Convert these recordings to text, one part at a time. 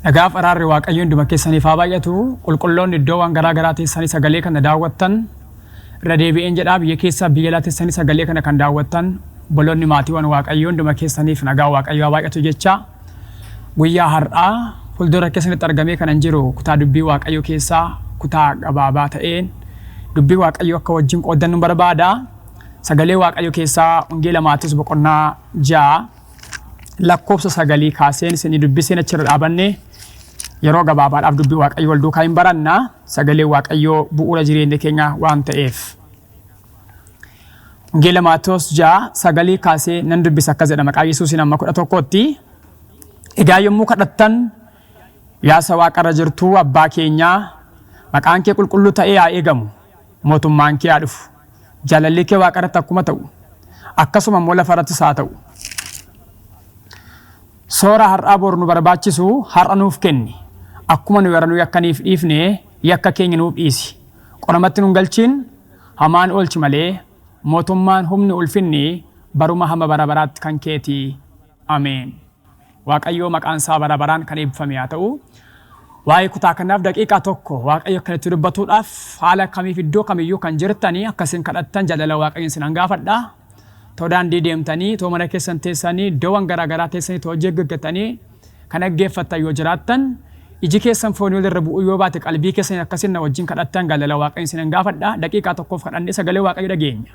Nagaaf araarri Waaqayyo hunduma keessaniif haa baay'atu. Qulqulloonni iddoowwan garaa garaa teessanii sagalee kana daawwattan, irra deebi'een jedhaa, biyya keessaa biyya alaa teessanii sagalee kana kan daawwattan obboloonni maatiiwwan Waaqayyo, hunduma keessaniif nagaa Waaqayyo haa baay'atu jecha, guyyaa har'aa fuuldura keessanitti argamee kanan jiru kutaa dubbii Waaqayyo keessaa kutaa gabaabaa ta'een dubbii Waaqayyo akka wajjin qooddannu barbaada. Sagalee Waaqayyo keessaa Wangeela Maatewos boqonnaa 6 lakkoofsa 9 kaaseen isinii dubbiseen achirra dhaabanne yeroo gabaabaadhaaf dubbii Waaqayyoo wal duukaa hin baranna. Sagalee Waaqayyoo bu'uura jireenya keenya waan ta'eef. Wangeela Maatewos 6:9 kaasee nan dubbisa, akkas jedha maqaa Yesuusiin amma 11tti. Egaa yommuu kadhattan, "Yaa isa waaqarra jirtuu abbaa keenyaa, maqaan kee qulqulluu ta'ee haa eegamu, mootummaan kee haa dhufu. Jaalalli kee waaqarratti akkuma ta'u, akkasuma immoo lafarrattis haa ta'u. Soora har'aa bor nu barbaachisu har'a nuuf kenni. Akkuma nu warra nu yakkaniif dhiifne, yakka keenya nuuf dhiisi. Qoramatti nu hin galchiin, hamaa nu oolchi malee, mootummaan, humni, ulfinni baruma hamma bara baraatti kan keeti. Ameen." Waaqayyoo maqaan isaa bara baraan kan eebbifame haa ta'u. Waa'ee kutaa kanaaf daqiiqaa tokko Waaqayyo akka itti dubbatuudhaaf haala kamiif iddoo kamiyyuu kan jirtanii akkasiin kadhattan jaalala Waaqayyoon isin gaafadha. Too daandii deemtanii, too mana keessan teessanii, iddoowwan garaa garaa teessanii, too hojii eeggatanii kan dhaggeeffattan yoo jiraattan, iji keessan foonii walirra bu'uu yoo baate, qalbii keessan akkasiin na wajjin kadhattan jaalala Waaqayyoon isin gaafadha. Daqiiqaa tokkoof kadhannee sagalee Waaqayyo dhageenya.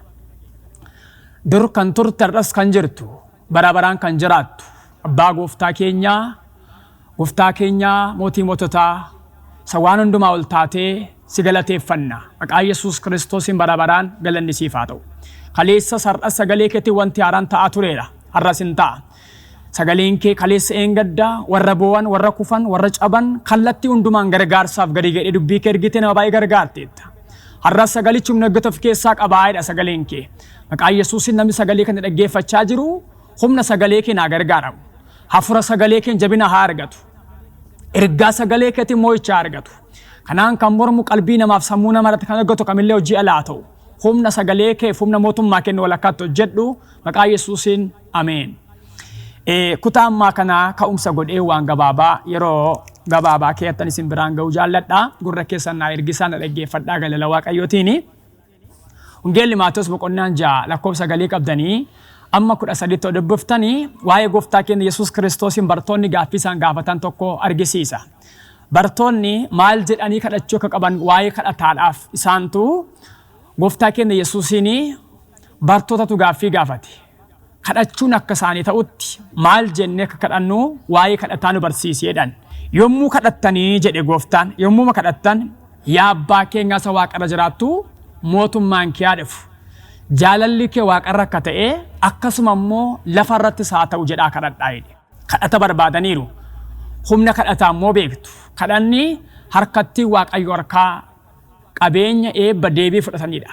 Dur kan turte, har'as kan jirtu, bara baraan kan jiraattu, abbaa gooftaa keenyaa, gooftaa keenyaa, mootii moototaa, isa waan hundumaa ol taatee, si galateeffanna. Maqaa Yesuus Kiristoosiin bara baraan galanni siif haa ta'u. Kaleessas har'as sagalee keetiin wanti haaraan ta'aa tureera. Har'as hin ta'a. Sagaleen kee kaleessa eengaddaa warra boo'an, warra kufan, warra caban kallattii hundumaan gargaarsaaf gadi jedhee dubbii kee ergitee nama baay'ee gargaarteetta. Har'as sagalichi humna eeggatu of keessaa qabaa jedha sagaleen kee. Maqaa Yesuusiin namni sagalee kana dhaggeeffachaa jiru humna sagalee kee naa gargaaramu. Hafuura sagalee kee jabina haa argatu. Ergaa sagalee keetiin moo'icha haa argatu. Kanaan kan mormu qalbii namaaf sammuu nama irratti kan argatu kamillee hojii alaa ta'u. Humna sagalee kee humna mootummaa kennu walakkaatti hojjedhu, maqaa Yesuusiin, ameen. Kutaa ammaa kana ka'umsa godhee waan gabaabaa yeroo gabaabaa keeyattan isin biraan ga'uu jaalladha. Gurra keessan naa ergisaa, na dhaggeeffadhaa galala Waaqayyootiini. Wangeelli Maatewos boqonnaan 6 lakkoofsa 9 qabdanii amma 13tti dubbiftanii waa'ee gooftaa keenya Yesuus Kiristoosiin bartoonni gaaffii isaan gaafatan tokko argisiisa. Bartoonni maal jedhanii kadhachuu akka qaban waa'ee kadhataadhaaf isaantu gooftaa keenya Yesuusiin bartootatu gaaffii gaafate. Kadhachuun akka isaanii ta'utti maal jennee akka kadhannu waa'ee kadhataa nu barsiisi jedhan. "Yommuu kadhattanii," jedhe gooftaan, "yommuu kadhattan, yaa abbaa keenyaa isa waaqarra jiraattu, mootummaan kee haa dhufu. Jaalalli kee waaqarra akka ta'e akkasuma immoo lafa irrattis haa ta'u jedhaa kadhadhaa" jedhe. Kadhata barbaadaniiru. Humna kadhataa immoo beektu. Kadhanni harkatti Waaqayyo harkaa qabeenya, eebba, deebii fudhatanidha.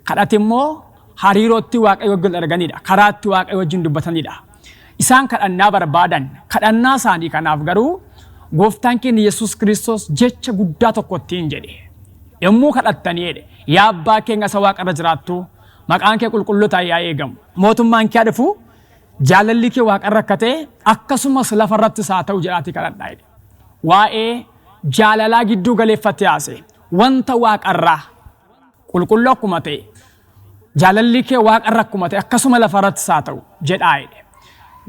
Kadhati immoo hariirootti Waaqayyo wajjin arganidha. Karaatti Waaqayyo wajjin dubbatanidha. Isaan kadhannaa barbaadan. Kadhannaa isaanii kanaaf garuu gooftaan keenya Yesuus Kiristoos jecha guddaa tokko ittiin jedhe. "Yommuu kadhattanii," jedhe, "yaa abbaa keenya isa waaqarra jiraattu, maqaan kee qulqulluu ta'ee haa eegamu. Mootummaan kee haa dhufu, jaalalli kee waaqarra akka ta'e akkasumas lafarrattis haa ta'u jedhaatii kadhadhaa" jedhe. Waa'ee jaalalaa gidduu galeeffatee haasa'e. Wanta waaqarraa qulqulluu akkuma ta'e, jaalalli kee waaqarra akkuma ta'e akkasuma lafarrattis haa ta'u jedhaa jedhe.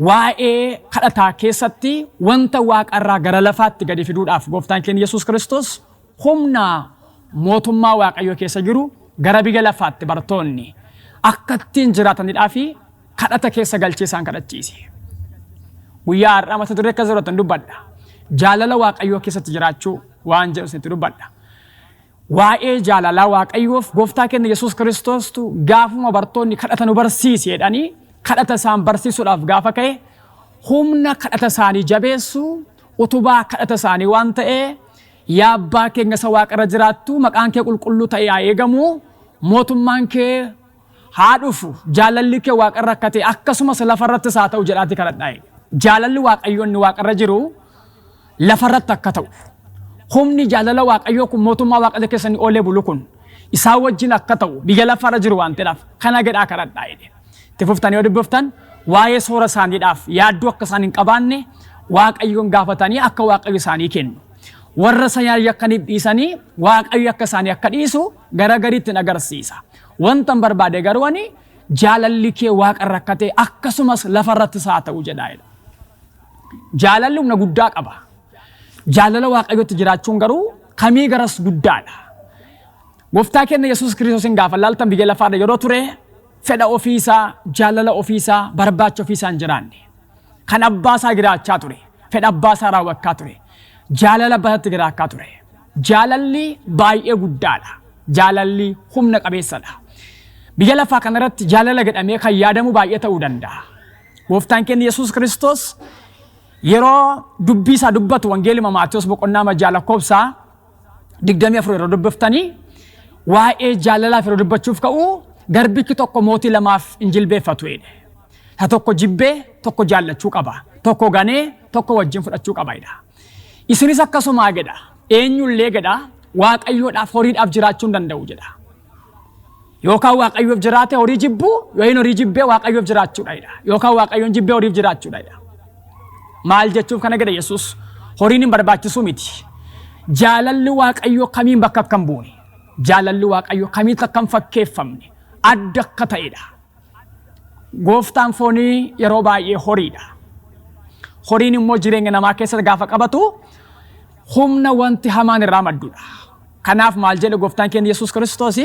Waa'ee kadhataa keessatti wanta waaqarraa gara lafaatti gadi fiduudhaaf gooftaan keenya Yesuus Kiristoos humna mootummaa Waaqayyoo keessa jiru gara biyya lafaatti bartoonni akka ittiin jiraatanidhaa fi kadhata keessa galchee isaan kadhachiise. Guyyaa har'aa mata duree akkas jedhutti dubbadha. Jaalala Waaqayyoo keessatti jiraachuu waan jedhu isinitti dubbadha. Waa'ee jaalalaa Waaqayyoof gooftaa keenya Yesuus Kiristoostu gaafuma bartoonni kadhata nu barsiisi jedhanii kadhata isaan barsiisuudhaaf gaafa ka'e, humna kadhata isaanii jabeessu, utubaa kadhata isaanii waan ta'e, "Yaa abbaa keenya isa waaqarra jiraattu, maqaan kee qulqulluu ta'e haa eegamu, mootummaan kee haa dhufu, jaalalli kee waaqarra akka ta'e akkasumas lafarrattis haa ta'u jedhaatii kadhadhaa." Jaalalli Waaqayyoo inni waaqarra jiru lafarratti akka ta'u, humni jaalala Waaqayyoo kun, mootummaa Waaqayyo keessa inni oolee bulu kun Isaan wajjin akka ta'u biyya lafaarra jiru waan ta'eedhaaf kana jedhaa kadhadhaa jedhe. Itti fuftanii yoo dubbiftan waa'ee soora isaaniidhaaf yaaddoo akka isaan hin qabaanne Waaqayyoon gaafatanii akka Waaqayyo isaanii kennu. Warra isaan yakkaniif dhiisanii Waaqayyo akka isaanii akka dhiisu gara gariitti agarsiisa. Wanta hin barbaade garuu ani jaalalli kee waaqarra akka ta'e akkasumas lafarrattis haa ta'u jedhaa jedha. Jaalalli humna guddaa qaba. Jaalala Waaqayyootti jiraachuun garuu kamii garas guddaadha. Gooftaa keenya Yesuus Kiristoosiin gaafa laaltan biyya lafaarra yeroo ture fedha ofiisaa, jaalala ofiisaa, barbaacha ofiisaa hin jiraanne. Kan abbaa isaa jiraachaa ture. Fedha abbaa isaa raawwachaa ture. Jaalala abbaa isaatti jiraachaa ture. Jaalalli baay'ee guddaadha. Jaalalli humna qabeessadha. Biyya lafaa kanarratti jaalala jedhamee kan yaadamu baay'ee ta'uu danda'a. Gooftaan keenya Yesuus Kiristoos yeroo dubbii isaa dubbatu Wangeelima Maatiyos boqonnaa 6 lakkoofsa 24 yeroo dubbiftanii waa'ee jaalalaaf yeroo dubbachuuf ka'u garbichi tokko mootii lamaaf hin jilbeeffatu jedhe. Ta tokko jibbee tokko jaallachuu qaba. Tokko ganee tokko wajjin fudhachuu qaba jedha. Isinis akkasumaa jedha. Eenyullee jedha Waaqayyoodhaaf horiidhaaf jiraachuu hin danda'u jedha. Yookaan Waaqayyoof jiraate horii jibbuu yookiin horii jibbee Waaqayyoof jiraachuudha jedha. Yookaan Waaqayyoon jibbee horiif jiraachuudha jedha. Maal jechuuf kana jedha Yesuus? Horiin hin barbaachisuu miti. Jaalalli Waaqayyoo kamiin bakka akka hin buune, jaalalli Waaqayyoo kamiitti akka hin fakkeeffamne, adda akka ta'edha. Gooftaan foonii yeroo baay'ee horiidha. Horiin immoo jireenya namaa keessatti gaafa qabatu humna wanti hamaan irraa maddudha. Kanaaf maal jedhe gooftaan keenya Yesuus Kiristoos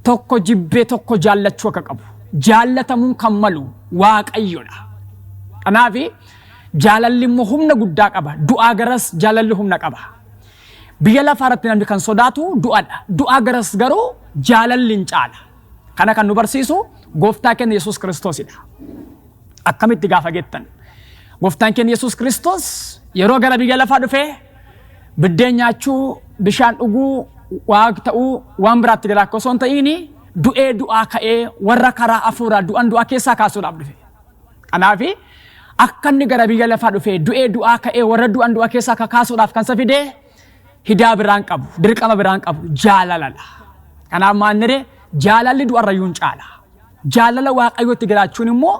tokko jibbee tokko jaallachuu akka qabu. Jaallatamuun kan malu Waaqayyodha. Kanaaf jaalalli immoo humna guddaa qaba. Du'aa garas jaalalli humna qaba. Biyya lafaa irratti namni kan sodaatu du'adha. Du'aa garas garuu jaalalli hin caala. Kana kan nu barsiisu gooftaa keenya Yesuus Kiristoosidha. Akkamitti gaafa jettan? Gooftaan keenya Yesuus Kiristoos yeroo gara biyya lafaa dhufee biddeen nyaachuu, bishaan dhuguu, waaq ta'uu waan biraatti gara akka osoo hin ta'iin du'ee du'aa ka'ee warra karaa hafuuraa du'an du'a keessaa kaasuudhaaf dhufe. Kanaaf akka inni gara biyya lafaa dhufee du'ee du'aa ka'ee warra du'an du'a keessaa kaasuudhaaf kan isa fide hidaa biraan qabu, dirqama biraan qabu jaalaladha. Kanaaf maal jaalalli du'arrayyuu hin caala. Jaalala Waaqayyootti jiraachuun immoo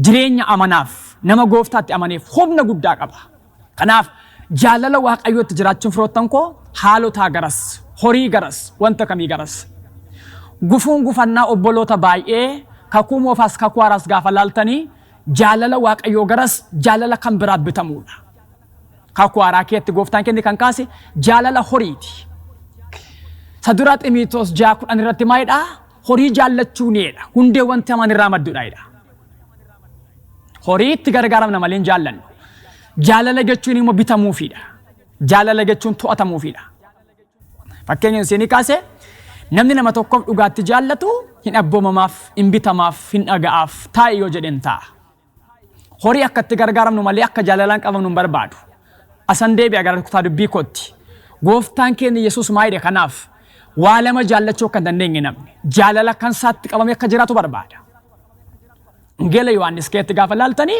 jireenya amanaaf nama gooftaatti amaneef humna guddaa qaba. Kanaaf jaalala Waaqayyootti jiraachuun firoottan koo haalotaa garas, horii garas, wanta kamii garas. Gufuun gufannaa obboloota baay'ee kakuu moofaas kakuu haaraas gaafa laaltanii jaalala Waaqayyoo garas jaalala kan biraa bitamuudha. Kakuu haaraa keessatti gooftaan keenya kan kaase jaalala horiiti. Isa dura Ximitoos 6:10 irratti maalidhaa? Horii jaallachuu needha. Hundee wanti hamaan irraa maddudha jedha. Horii itti gargaaramna malee hin jaallannu. Jaalala jechuun immoo bitamuufiidha. Jaalala jechuun to'atamuufiidha. Fakkeenya isinii kaase namni nama tokkoof dhugaatti jaallatu hin abboomamaaf, hin bitamaaf, hin dhaga'aaf, taa'e yoo jedhen taa'a. Horii akka itti gargaaramnu malee akka jaalalaan qabamnu hin barbaadu. Asan deebi'a gara kutaa dubbii kootti. Gooftaan keenya Yesuus maal jedhe kanaaf waa lama jaallachuu akka hin dandeenye namni jaalala kan isaatti qabamee akka jiraatu barbaada. Wangeela Yohaannis keessatti gaafa laaltanii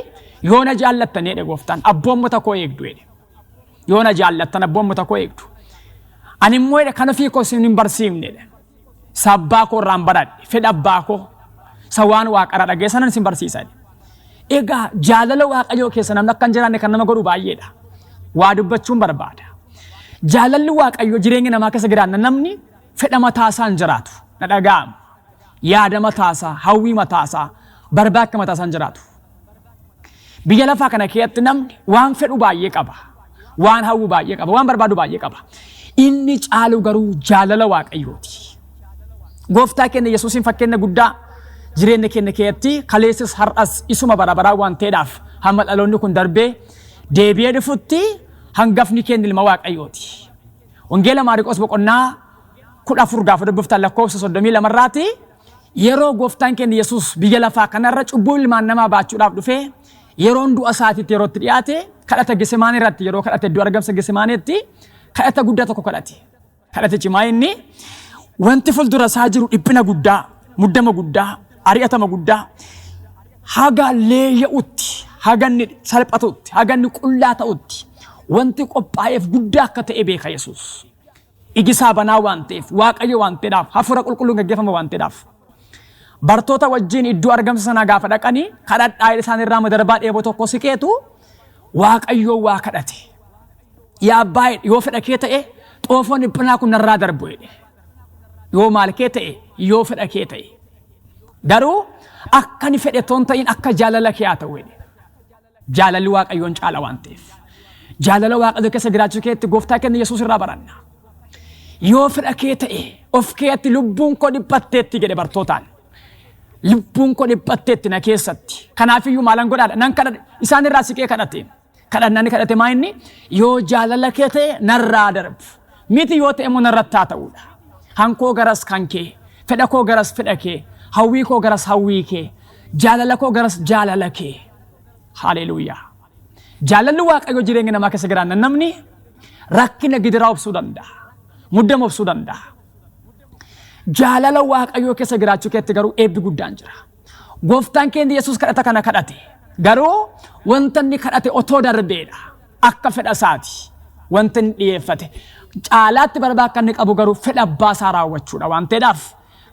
yoo na jaallattan jedhe gooftaan abboommota koo eegdu jedhe. Yoo na jaallattan abboommota koo eegdu. Ani immoo jedhe kan ofii koo isin hin barsiifne jedhe. Isa abbaa koo irraan baradhe fedha abbaa koo isa waan waaqarraa dhageessanan isin barsiisa jedhe. Egaa jaalala Waaqayyoo keessa namni akka hin jiraanne kan nama godhu baay'eedha. Waa dubbachuun barbaada. Jaalalli Waaqayyoo jireenya namaa keessa jiraanna namni fedha mataasaa hin jiraatu. Na dhaga'ama. Yaada mataasaa, hawwii mataasaa, barbaacha mataasaa hin jiraatu. Biyya lafaa kana keessatti namni waan fedhu baay'ee qaba. Waan hawwu baay'ee qaba. Waan barbaadu baay'ee qaba. Inni caalu garuu jaalala Waaqayyooti. Gooftaa keenya Yesuusiin fakkeenya guddaa jireenya keenya keessatti kaleessis har'as isuma bara baraa waan ta'eedhaaf hamma dhaloonni kun darbee deebi'ee dhufutti hangafni keenya ilma Waaqayyooti. Wangeela Maariqoos boqonnaa 14 gaafa dubbiftan lakkoofsa 32 irraati yeroo gooftaan keenya Yesuus biyya lafaa kanarra cubbuu ilmaan namaa baachuudhaaf dhufee yeroon du'a isaatiitti yerootti dhiyaate kadhata Gesemaanii irratti yeroo kadhate iddoo argamsa Gesemaaneetti kadhata guddaa tokko kadhate. Kadhatichi maa inni wanti fuuldura isaa jiru dhiphina guddaa, muddama guddaa, ari'atama guddaa haga leeyya'utti, haga inni salphatutti, haga inni qullaa ta'utti wanti qophaa'eef guddaa akka ta'e beeka Yesuus. Igisaa banaa waan ta'eef, Waaqayyo waan ta'eedhaaf, hafuura qulqulluun gaggeeffama waan ta'eedhaaf. Bartoota wajjin iddoo argamsa sanaa gaafa dhaqanii kadhadhaa isaan irraa madarbaa dheeboo tokko siqeetu Waaqayyoo waa kadhate. Yaa abbaa yoo fedha kee ta'e xoofoon dhiphinaa kun narraa darbu jedhe. Yoo maal kee ta'e yoo fedha kee ta'e. Garuu akka ni fedhe toon ta'in akka jaalala kee haa ta'u jedhe. Jaalalli Waaqayyoon caala waan ta'eef. Jaalala Waaqayyoo keessa jiraachuu keetti gooftaa keenya Yesuus irraa baranna. Yoo fedha kee ta'e of keetti lubbuun koo dhiphatteetti jedhe bartootaan. Lubbuun koo dhiphatteetti na keessatti. Kanaafiyyuu maalan godhaadha? Nan kadhadhe. Isaan irraa siqee kadhate. Kadhannaan kadhate maa inni? Yoo jaalala kee ta'e narraa darbu. Miti yoo ta'e immoo narratti haa ta'uudha. Hankoo garas kan kee, fedha koo garas fedha kee, hawwii koo garas hawwii kee, jaalala koo garas jaalala kee. Haleluuyaa. Jaalalli Waaqayyoo jireenya namaa keessa jiraanna namni rakkina gidiraa obsuu danda'a. Muddama obsuu danda'a. Jaalala Waaqayyoo keessa jiraachuu keetti garuu eebbi guddaan jira. Gooftaan keenya Yesuus kadhata kana kadhate. Garuu wanta inni kadhate otoo darbeedha. Akka fedha isaati. Wanta inni dhiyeeffate. Caalaatti barbaa akka inni qabu garuu fedha abbaa isaa raawwachuudha waan ta'eedhaaf.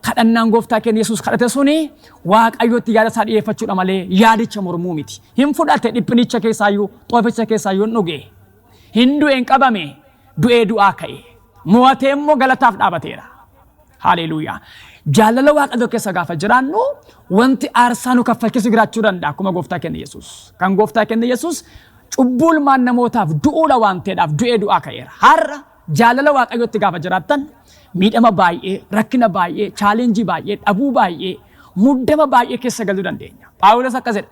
Kadhannaan gooftaa keenya Yesuus kadhate suni Waaqayyotti yaada isaa dhiyeeffachuudha malee yaadicha mormuu miti. Hin fudhate dhiphinicha keessaayyuu xooficha keessaayyuu hin dhuge. Hin du'e hin qabame du'ee du'aa ka'e. Mo'atee immoo galataaf dhaabateera. Haleluuyaa. Jaalala Waaqayyoo keessa gaafa jiraannu wanti aarsaa nu kaffalchiisu jiraachuu danda'a akkuma gooftaa keenya Yesuus. Kan gooftaa keenya Yesuus cubbuu ilmaan namootaaf du'uudha waan ta'eedhaaf du'ee du'aa ka'eera. Har'a jaalala Waaqayyootti gaafa jiraattan miidhama baay'ee, rakkina baay'ee, challenge baay'ee, dhabuu baay'ee, muddama baay'ee keessa galuu dandeenya. Phaawulos akkas jedha.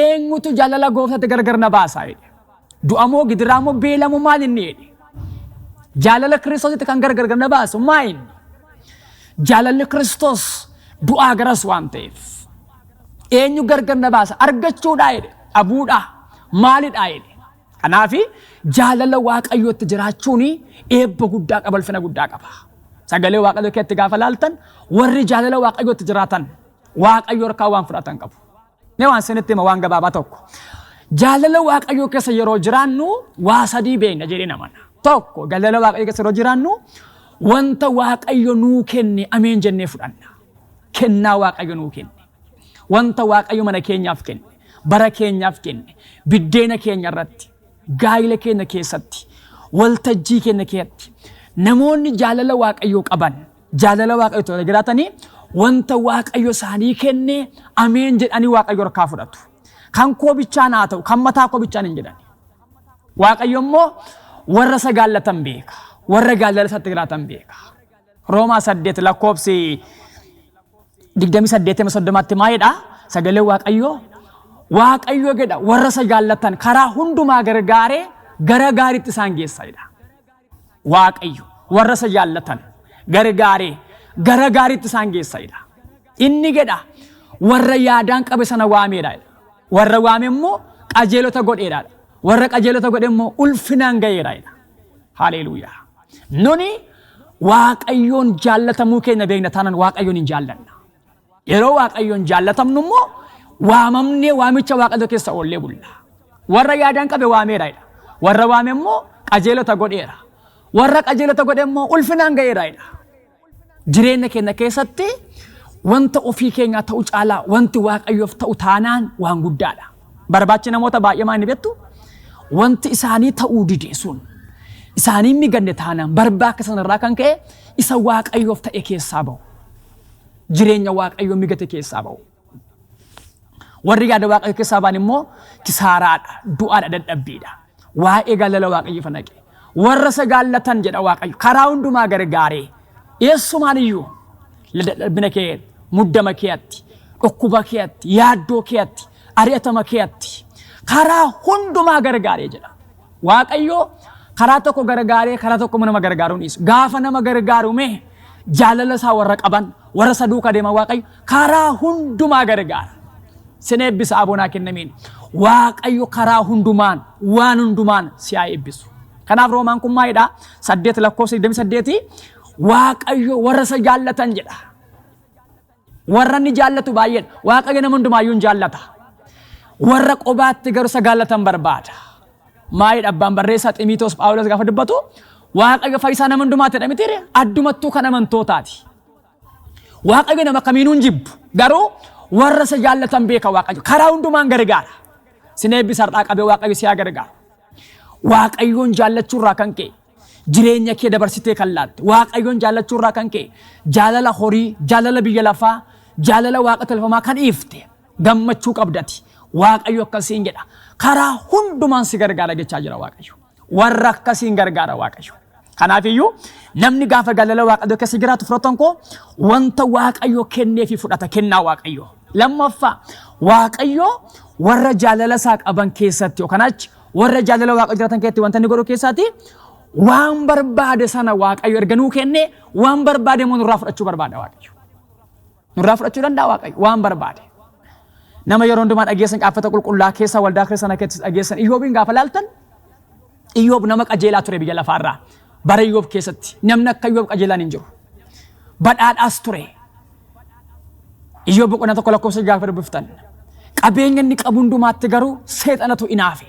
Eenyutu jaalala gooftaatti gargar na baasaa jedhe. Du'amoo gidiraamoo beelamoo maal inni jedhe. Jaalala Kiristoositti kan gargar na baasu maa inni? Jaalalli Kiristoos du'aa garas waan ta'eef. Eenyu gargar na baasa? Argachuudhaa jedhe. Dhabuudhaa. Maalidhaa jedhe. Kanaafi jaalala Waaqayyootti jiraachuun eebba guddaa qaba, ulfina guddaa qaba. Sagalee Waaqayyoo keessatti gaafa laaltan warri jaalala Waaqayyootti jiraatan Waaqayyo harkaa waan fudhatan qabu. Mee waan isinitti hima waan gabaabaa tokko. Jaalala Waaqayyoo keessa yeroo jiraannu waa sadii beekna jedhee namana. Tokko jaalala Waaqayyoo keessa yeroo jiraannu wanta Waaqayyo nuu kenne ameen jennee fudhanna. Kennaa Waaqayyo nuu kenne. Wanta Waaqayyo mana keenyaaf kenne, bara keenyaaf kenne, biddeena keenya irratti, gaa'ila keenya keessatti, waltajjii keenya keessatti namoonni jaalala Waaqayyoo qaban, jaalala Waaqayyoo tola jiraatanii wanta Waaqayyo isaanii kenne ameen jedhanii Waaqayyo harkaa fudhatu. Kan koo bichaan haa ta'u, kan mataa koo bichaan hin jedhani. Waaqayyo immoo warra isa jaallatan beeka. Warra jaalala isaatti jiraatan beeka. Roomaa 8 lakkoofsi 28-30tti maalidha? Sagalee Waaqayyoo Waaqayyo jedha warra isa jaallatan karaa hundumaa gargaaree gara gaariitti isaan geessa jedha. Waaqayyo warra isa jaallatan gargaaree gara gaariitti isaan geessa jedha. Inni jedha warra yaadaan qabe sana waameedha jedha. Warra waame immoo qajeelota godheedha. Warra qajeelota godhe immoo ulfinaan ga'eera jedha. Haleluuyaa. Nuni Waaqayyoon jaallatamuu keenya beekna taanaan Waaqayyoon hin jaallanna. Yeroo Waaqayyoon jaallatamnu immoo waamamnee waamicha Waaqayyoo keessa oollee bulla. Warra yaadaan qabe waameera jedha. Warra waame immoo qajeelota godheera. Warra qajeelota godhe immoo ulfinaan ga'eera jedha. Jireenya keenya keessatti wanta ofii keenyaa ta'u caalaa wanti Waaqayyoof ta'u taanaan waan guddaadha. Barbaachi namoota baay'ee maal ni beektu? Wanti isaanii ta'uu dide sun isaanii miganne taanaan barbaaka sanarraa kan ka'e isa Waaqayyoof ta'e keessaa ba'u. Jireenya Waaqayyoo migate keessaa ba'u. Warri yaada Waaqayyoo keessaa ba'an immoo kisaaraadha, du'aadha, dadhabbiidha. Waa'ee jaalala Waaqayyoo ifa naqe. Warra isa jaallatan jedha Waaqayyo karaa hundumaa gargaaree eessumaan iyyuu dadhabina kee, muddama keetti, dhukkuba keetti, yaaddoo keetti, ari'atama keetti karaa hundumaa gargaaree jedha. Waaqayyo karaa tokko gargaaree karaa tokko nama gargaaruu dhiisu. Gaafa nama gargaaru mee jaalala isaa warra qaban warra isa duukaa deeman Waaqayyo karaa hundumaa gargaara. Sin eebbisa aboonaa kennameen. Waaqayyo karaa hundumaan waan hundumaan si haa eebbisu. Kanaaf Roomaan kun maalidha? 8 lakkoofsa 28 Waaqayyo warra isa jaallatan jedha. Warra inni jaallatu baay'eedha. Waaqayyo nama hundumaayyuu hin jaallata. Warra qobaatti garuu isa jaallatan barbaada. Maalidha abbaan barreessaa Ximiitoos Phaawulos gaafa dubbatu Waaqayyo fayyisaa nama hundumaati jedha mitiire? Addumattuu kan amantootaati. Waaqayyo nama kamiinuu hin jibbu. Garuu warra isa jaallatan beeka Waaqayyo. Karaa hundumaan gargaara. Sin eebbisa har'aa qabee Waaqayyo si haa gargaaru. Waaqayyoon jaallachuu irraa kan ka'e jireenya kee dabarsitee kan laatte Waaqayyoon jaallachuu irraa kan ka'e jaalala horii, jaalala biyya lafaa, jaalala waaqa tolfamaa kan dhiifte gammachuu qabdati. Waaqayyo akkasiin jedha. Karaa hundumaan si gargaara jechaa jira Waaqayyo. Warra akkasiin gargaara Waaqayyo. Kanaafiyyuu namni gaafa jaalala Waaqayyoo keessa jiraatu firoottan koo wanta Waaqayyo kenneefi fudhata kennaa Waaqayyoo. Lammaffaa Waaqayyo warra jaalala isaa qaban keessatti yookaan achi warra jaalala Waaqayyo jiraatan keessatti wanta inni godhu keessaati waan barbaade sana Waaqayyo erga nuu kenne waan barbaade immoo nurraa fudhachuu barbaada Waaqayyo. Nurraa fudhachuu danda'a Waaqayyo waan barbaade. Nama yeroo hundumaa dhageessan caaffata qulqullaa keessa waldaa kiristaanaa keessatti dhageessan Iyyoobiin gaafa laaltan Iyyoob nama qajeelaa ture biyya lafaarraa. Bara Iyyoob keessatti namni akka Iyyoob qajeelaan hin jiru. Badhaadhaas ture. Iyyoob boqonnaa 1 lakkoofsa gaafa dubbiftan. Qabeenya inni qabu hundumaatti garuu seexanatu inaafe.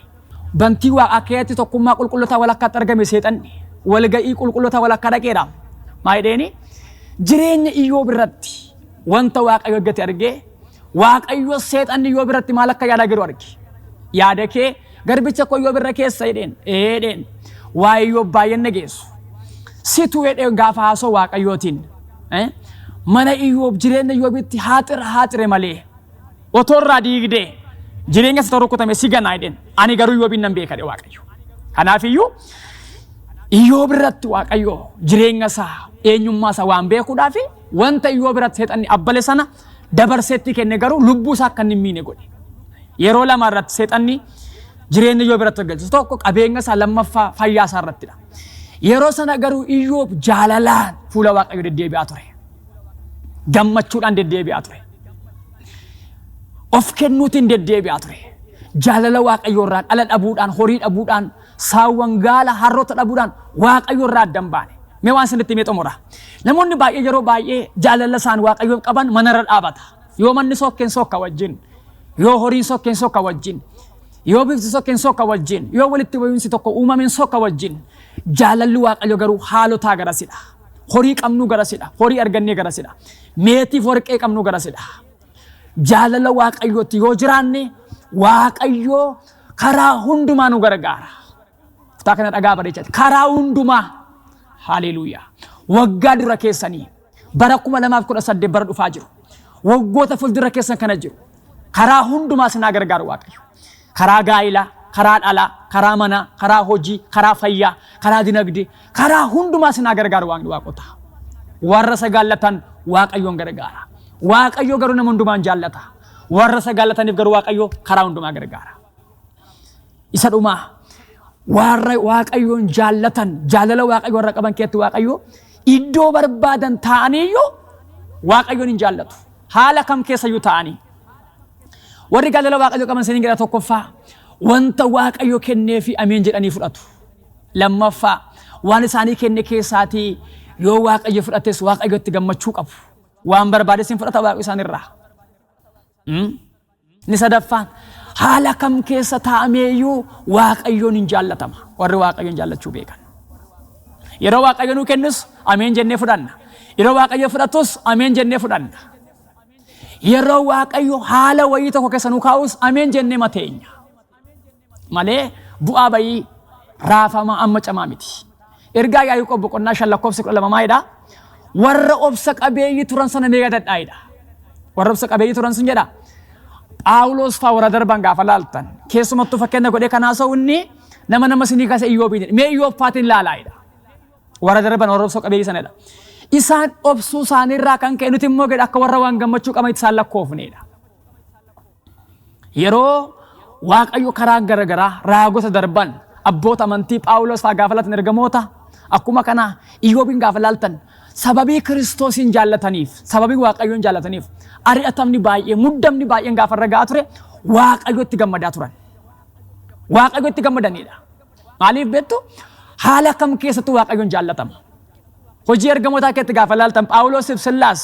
Bantii waaqaa keessatti tokkummaa qulqullotaa walakkaatti argame seexanni. Walga'ii qulqullotaa walakkaa dhaqeera. Maa jedheeni? Jireenya Iyyoob irratti wanta Waaqayyo eeggate argee Waaqayyo seexanni Iyyoob irratti maal akka yaadaa jiru arge. Yaada kee garbicha koo Iyyoob irra keessa jedheen. Ee jedheen. Waa'ee Iyyoob baay'een dhageessu. Situ jedheen gaafa haasoo Waaqayyootiin. Mana Iyyoob jireenya Iyyoobitti haaxira haaxire malee. Otoo irraa diigdee jireenya isa rukutame si ganaa jedheen. Ani garuu Iyyoobiin nan beeka jedhe Waaqayyo. Kanaafiyyuu Iyyoob irratti Waaqayyo jireenya isaa eenyummaa isaa waan beekuudhaaf wanta Iyyoob irratti seexanni abbale sana dabarseetti kenne garuu lubbuu isaa akka inni hin miine godhe. Yeroo lama irratti seexanni jireenya Iyyoob irratti hojjetu. Tokko qabeenya isaa lammaffaa fayyaa isaa irrattidha. Yeroo sana garuu Iyyoob jaalalaan fuula Waaqayyo deddeebi'aa ture. Gammachuudhaan deddeebi'aa ture. Of kennuutiin deddeebi'aa ture. Jaalala Waaqayyoo irraa dhala dhabuudhaan, horii dhabuudhaan, saawwan gaala harroota dhabuudhaan Waaqayyo irraa adda hin baane. Mee waan isinitti himee xumura. Namoonni baay'ee yeroo baay'ee jaalala isaan Waaqayyoof qaban manarra dhaabata. Yoo manni sokkeen sokka wajjin, yoo horiin sokkeen sokka wajjin, yoo bifti sokkeen sokka wajjin, yoo walitti bu'iinsi tokko uumameen sokka wajjin. Jaalalli Waaqayyo garuu haalotaa garasidha. Horii qabnuu garasidha. Horii argannee garasidha. Meetiif warqee qabnuu garasidha. Jaalala Waaqayyootti yoo jiraanne Waaqayyo karaa hundumaa nu gargaara. Kutaa kana dhagaa bareechati. Karaa hundumaa. Haleluuyaa. Waggaa dura keessanii bara 2018 bara dhufaa jiru. Waggoota fuuldura keessan kana jiru. Karaa hundumaa sinaa gargaaru Waaqayyo. Karaa gaa'ilaa, karaa dhalaa, karaa manaa, karaa hojii, karaa fayyaa, karaa dinagdee, karaa hundumaa sinaa gargaaru Waaqni waaqotaa. Warra isa jaallatan Waaqayyoon gargaara. Waaqayyo garuu nama hundumaan jaallata. Warra isa jaallataniif garuu Waaqayyo karaa hundumaa gargaara. Isa dhumaa warra Waaqayyoon jaallatan jaalala Waaqayyo warra qaban keessatti Waaqayyo iddoo barbaadan taa'aniiyyuu Waaqayyoon hin jaallatu. Haala kam keessayyuu taa'anii. Warri jaalala Waaqayyo qaban saniin jedha tokkoffaa wanta Waaqayyo kenneefi ameen jedhanii fudhatu. Lammaffaa waan isaanii kenne keessaatii yoo Waaqayyo fudhates Waaqayyotti gammachuu qabu. Waan barbaades hin fudhata Waaqayyo isaanirraa. Inni sadaffaan haala kam keessa taa'ameeyyuu Waaqayyoon hin jaallatama. Warri Waaqayyoon jaallachuu beekan. Yeroo Waaqayyo nuu kennus ameen jennee fudhanna. Yeroo Waaqayyo fudhatus ameen jennee fudhanna. Yeroo Waaqayyo haala wayii tokko keessa nu kaa'us ameen jennee mateenya. Malee bu'aa bayii raafamaa amma camaa miti. Ergaa Yaaqoob boqonnaa 5 lakkoofsa 12 maalidha? Warra obsa qabeeyyii turan sana mee yaadadhaa jedha. Warra obsa qabeeyyii turan sun jedha. Phaawulos faa warra darban gaafa laaltan keessumattuu fakkeenya godhee kan haasa'u inni nama nama isinii kaase Iyyoobiin jedhe. Mee Iyyoob faatiin laalaa jedha. Warra darban warra obsa qabeeyyii sanadha. Isaan obsuu isaaniirraa kan ka'e nuti immoo jedha akka warra waan gammachuu qabanitti isaan lakkoofnedha. Yeroo Waaqayyo karaa garagaraa raagota darban abboota amantii Phaawulos faa gaafa laaltan ergamoota akkuma kana Iyyoobiin gaafa laaltan sababii Kiristoosiin jaallataniif sababii Waaqayyoon jaallataniif ari'atamni baay'ee muddamni baay'een gaafa irra ga'aa ture Waaqayyotti gammadaa turan. Waaqayyotti gammadanidha. Maaliif beektu? Haala kam keessattuu Waaqayyoon jaallatama. Hojii ergamootaa keessatti gaafa laaltan Phaawulos fi Sillaas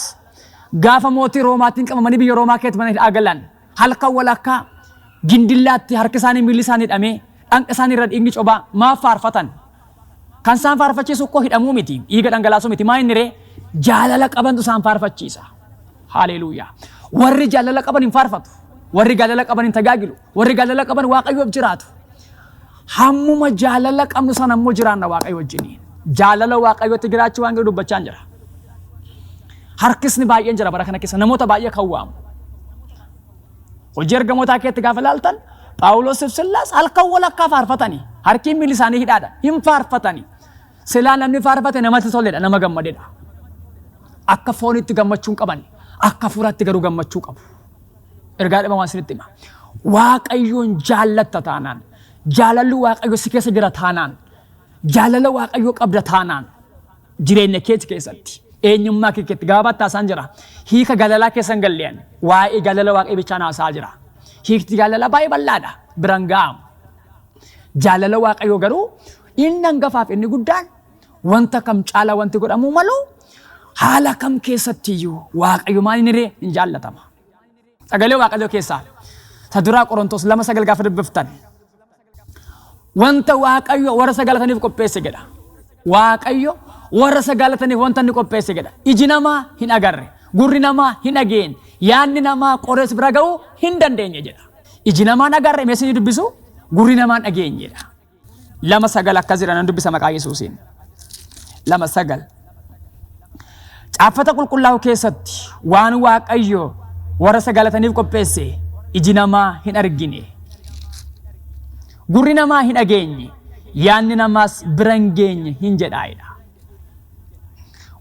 gaafa mootii Roomaatiin qabamanii biyya Roomaa keessatti mana hidhaa galan halkan walakkaa gindillaatti harki isaanii miilli isaanii hidhamee dhanqa isaanii irra dhiigni cobaa maaf faarfatan? Kan isaan faarfachiisu koo hidhamuu miti, dhiiga dhangalaasuu miti. Maa inni ree? Jaalala qabantu isaan faarfachiisa. Haleluuyaa. Warri jaalala qaban hin faarfatu. Warri jaalala qaban hin tajaajilu. Warri jaalala qaban Waaqayyoof jiraatu. Hammuma jaalala qabnu sana immoo jiraanna Waaqayyo wajjiniin. Jaalala Waaqayyootti jiraachuu waan jedhu dubbachaa jira. Harkisni baay'een jira bara kana keessa, namoota baay'ee kan waamu. Hojii ergamootaa keetti gaafa ilaaltan, Phaawulos fi Sillaas halkan walakkaa faarfatanii, harkiin miilli isaanii hidhaadha, hin faarfatanii. Silaa namni faarfate namatti toledha, nama gammadedha. Akka foonitti gammachuu hin qaban, akka hafuuraatti garuu gammachuu qabu. Ergaa dhibama waan isinitti hima. Waaqayyoon jaallatta taanaan, jaalalli Waaqayyo si keessa jira taanaan, jaalala Waaqayyoo qabda taanaan, jireenya keeti keessatti, eenyummaa kee keessatti gabaabaatti haasaan jira. Hiika jaalalaa keessa hin galleen, waa'ee jaalala Waaqayyo bichaan haasaa jira. Hiikti jaalalaa baay'ee bal'aadha, biraan ga'amu. Jaalala Waaqayyoo garuu inni hangafaaf inni guddaan, wanta kam caalaa wanti godhamuu malu, haala kam keessattiyyuu Waaqayyo maal inni ree hin jaallatama. Sagalee Waaqayyoo keessaa ta duraa Qorontos 2:9 gaafa dubbiftan, wanta Waaqayyo warra isa jaallataniif qopheesse jedha. Waaqayyo warra isa jaallataniif wanta inni qopheesse jedha. Iji namaa hin agarre, gurri namaa hin dhageenye, yaadni namaa qorees bira ga'uu hin dandeenye jedha. Iji namaa hin agarre, mee isinii dubbisu, gurri namaa hin dhageenye jedha. 2:9 akkas jedha, nan dubbisa maqaa Yesuusiin. 2:9. Caaffata qulqullaa'u keessatti waan Waaqayyo warra isa jaallataniif qopheesse iji namaa hin argine, gurri namaa hin dhageenye, yaadni namaas bira hin geenye hin jedhaa'edha.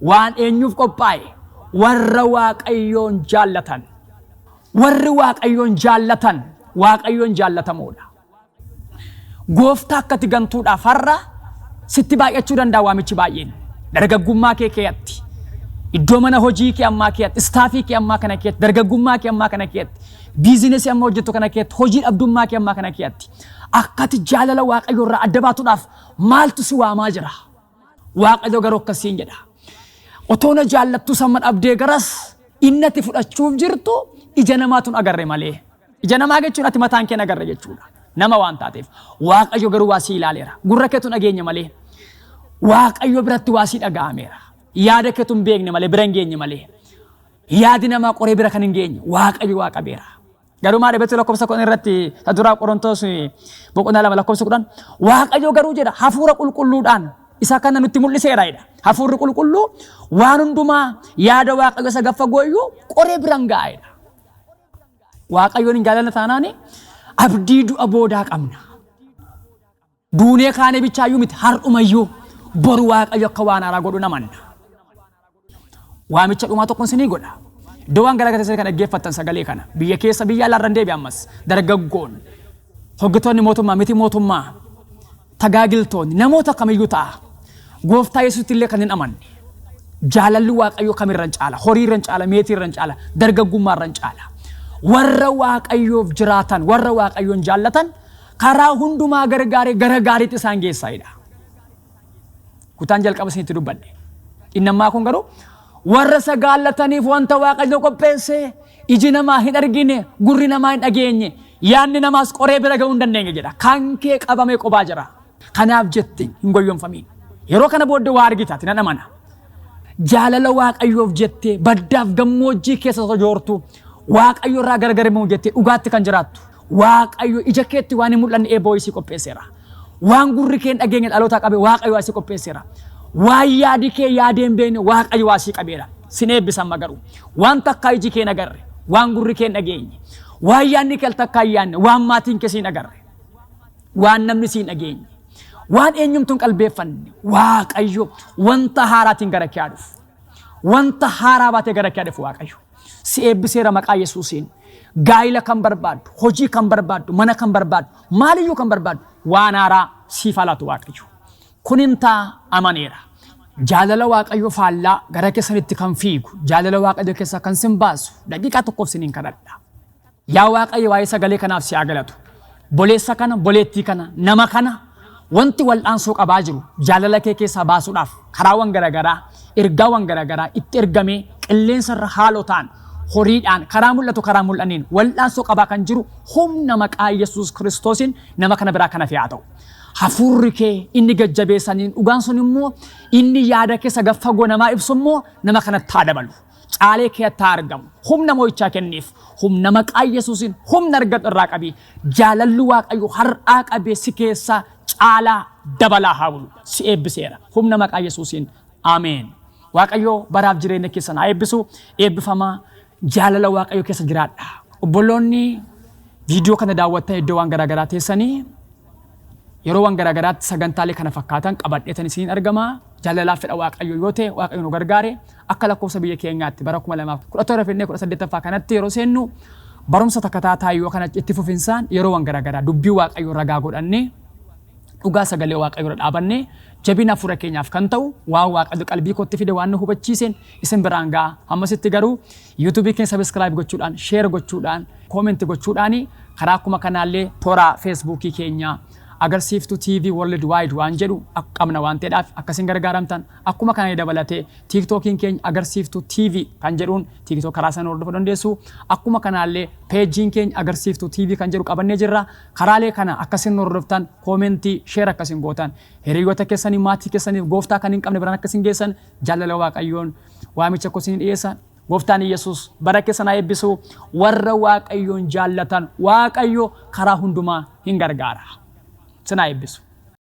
Waan eenyuuf qophaa'e? Warra Waaqayyoon jaallatan. Warri Waaqayyoon jaallatan Waaqayyoon jaallatamoodha. Gooftaa akkati gantuudhaaf har'a sitti baay'achuu danda'a waamichi baay'een. Dargaggummaa kee keeyatti, iddoo mana hojii kee ammaa keeyatti, staffii kee ammaa kana keeyatti, dargaggummaa kee ammaa kana keeyatti, businessii amma hojjettu kana keeyatti, hojii dhabdummaa kee ammaa kana keeyatti. Akkati jaalala Waaqayyoo irraa adda baatuudhaaf maaltu si waamaa jira? Waaqayyo garuu akkasiin jedha. Otoo na jaallattuu samma dhabdee garas inni ati fudhachuuf jirtu ija namaatu hin agarre malee. Ija namaa jechuun ati mataan kee hin agarre jechuudha. Nama waan taateef. Waaqayyo garuu waa sii ilaaleera. Gurra keetu hin dhageenye malee. Waaqayyo biratti waa sii dhaga'ameera. Yaada keetu hin beekne malee, bira hin geenye malee. Yaadi namaa qoree bira kan hin geenye Waaqayyo waa qabeera. Garuu maal beektu? Lakkoofsa 10 irratti, ta duraa Qorontos boqonnaa 2 lakkoofsa 10, Waaqayyo garuu jedha, hafuura qulqulluudhaan isa kana nutti mul'iseera jedha. Hafuurri qulqulluu waan hundumaa yaada Waaqayyo isa gaffa gooyyuu qoree biraan ga'a jedha. Waaqayyoon hin jaallanna taanaan abdii du'a boodaa qabna. Duunee kaanee bichaayyuu miti, har'umayyuu boru Waaqayyo akka waan haaraa godhu namanna. Waamicha dhumaa tokkon sinii godha. Iddoo waan garaagaraa kan dhaggeeffattan sagalee kana, biyya keessa, biyya alaarra deebi'a ammas, dargaggoon, hojjettoonni mootummaa, miti mootummaa, tajaajiltoonni, namoota kamiyyuu ta'a. Gooftaa Yesuusitti illee kan hin amanne. Jaalalli Waaqayyoo kamirra hin caala? Horii irra hin caala, meetii irra hin caala, dargaggummaa irra hin caala. Warra Waaqayyoof jiraatan, warra Waaqayyoon jaallatan karaa hundumaa gargaaree gara gaariitti isaan geessaa. Kutaan jalqaba isinitti dubbadhe. Inni ammaa kun garuu warra isa jaallataniif wanta Waaqayyo qopheesse iji namaa hin argine, gurri namaa hin dhageenye, yaadni namaas qoree bira ga'uu hin dandeenye jedha. Kan kee qabamee qobaa jira. Kanaaf jette hin goyyomfamiin. Yeroo kana booddee waa argita, ati nan amana. Jaalala Waaqayyoof jettee baddaaf gammoojjii keessa sojoortu, Waaqayyo irraa gargar hin jettee dhugaatti kan jiraattu, Waaqayyo ija keetti waan hin mul'anne eebba wayii sii qopheesseera. Waan gurri kee hin dhageenye dhalootaa qabe Waaqayyo waa sii qopheesseera. Waan yaadi kee yaadee hin beekne Waaqayyo waa sii qabeera. Sin eebbisa amma garuu. Waan takkaa iji kee hin agarre, waan gurri kee hin dhageenye, waan yaadni kee al takkaa hin yaadne, waan maatiin kee siin agarre, waan namni siin dhageenye, waan eenyumtuu hin qalbeeffanne, Waaqayyo wanta haaraatiin gara kee haa dhufu. Wanta haaraa baatee gara kee haa dhufu Waaqayyo. Si eebbiseera maqaa Yesuusiin. Gaa'ila kan barbaaddu, hojii kan barbaaddu, mana kan barbaaddu, maaliyyuu kan barbaaddu, waan haaraa siif haa laatu Waaqayyo. Kunin ta'a amaneera. Jaalala Waaqayyo faallaa gara keessanitti kan fiigu, jaalala Waaqayyo keessaa kan sin baasu, daqiiqaa tokkoof siniin kadhadha. Yaa Waaqayyo, waa'ee sagalee kanaaf si haa galatu. Boleessa kana, boleettii kana, nama kana wanti wal'aansoo qabaa jiru jaalala kee keessaa baasuudhaaf karaawwan garaagaraa, ergaawwan garaagaraa itti ergamee qilleensa irra haaloo ta'an horiidhaan, karaa mul'atu karaa mul'anneen wal'aansoo qabaa kan jiru humna maqaa Yesuus Kiristoosiin nama kana biraa kan hafe haa ta'u. Hafuurri kee inni gajjabeessaniin dhugaan sun immoo inni yaada keessa gad fagoo namaa ibsu immoo nama kanatti haa dabalu. Caalee keetti haa argamu. Humna mo'ichaa kenniif. Humna maqaa Yesuusiin humna argadhu irraa qabi. Jaalalli Waaqayyo har'aa qabee si keessaa caalaa dabalaa haa bulu. Si eebbiseera. Humna maqaa Yesuusiin. Ameen. Waaqayyo baraaf jireenya keessan haa eebbisu. Eebbifamaa jaalala Waaqayyo keessa jiraadha. Obboloonni viidiyoo kana daawwattan iddoo waan garaagaraa teessanii yeroo waan garaagaraatti sagantaalee kana fakkaatan qabadheetan isiniin argama. Jaalalaaf fedha Waaqayyo yoo ta'e, Waaqayyo nu gargaare, akka lakkoofsa biyya keenyaatti bara 2017 finnee 18ffaa kanatti yeroo seennu barumsa takataataa yoo kana itti fufinsaan yeroo waan garaagaraa dubbii Waaqayyo ragaa godhannee, dhugaa sagalee Waaqayyo irra dhaabannee, jabina hafuura keenyaaf kan ta'u waan Waaqayyo qalbii kootti fide, waan nu hubachiiseen isin biraan ga'a. Hammasitti garuu YouTubeii keenya subscribe gochuudhaan, share gochuudhaan, comment gochuudhaan, karaa akkuma kanaallee toora Facebookii keenya Agarsiiftuu TV World Wide waan jedhu qabna waan ta'eedhaaf akkasiin gargaaramtan. Akkuma kana dabalatee TikTokiin keenya Agarsiiftuu TV kan jedhuun TikTok karaa sana hordofuu dandeessu. Akkuma kanaallee pageiin keenya Agarsiiftuu TV kan jedhu qabannee jirra. Karaalee kana akkasiin hordoftan, commentii, share akkasiin gootan, hiriyoota keessanii, maatii keessaniif, gooftaa kan hin qabne biraan akkasiin geessan jaalala Waaqayyoon waamicha koo isin dhiyeessa. Gooftaan Yesuus bara keessan haa eebbisu. Warra Waaqayyoon jaallatan Waaqayyo karaa hundumaa hin gargaara. Sin haa eebbisu.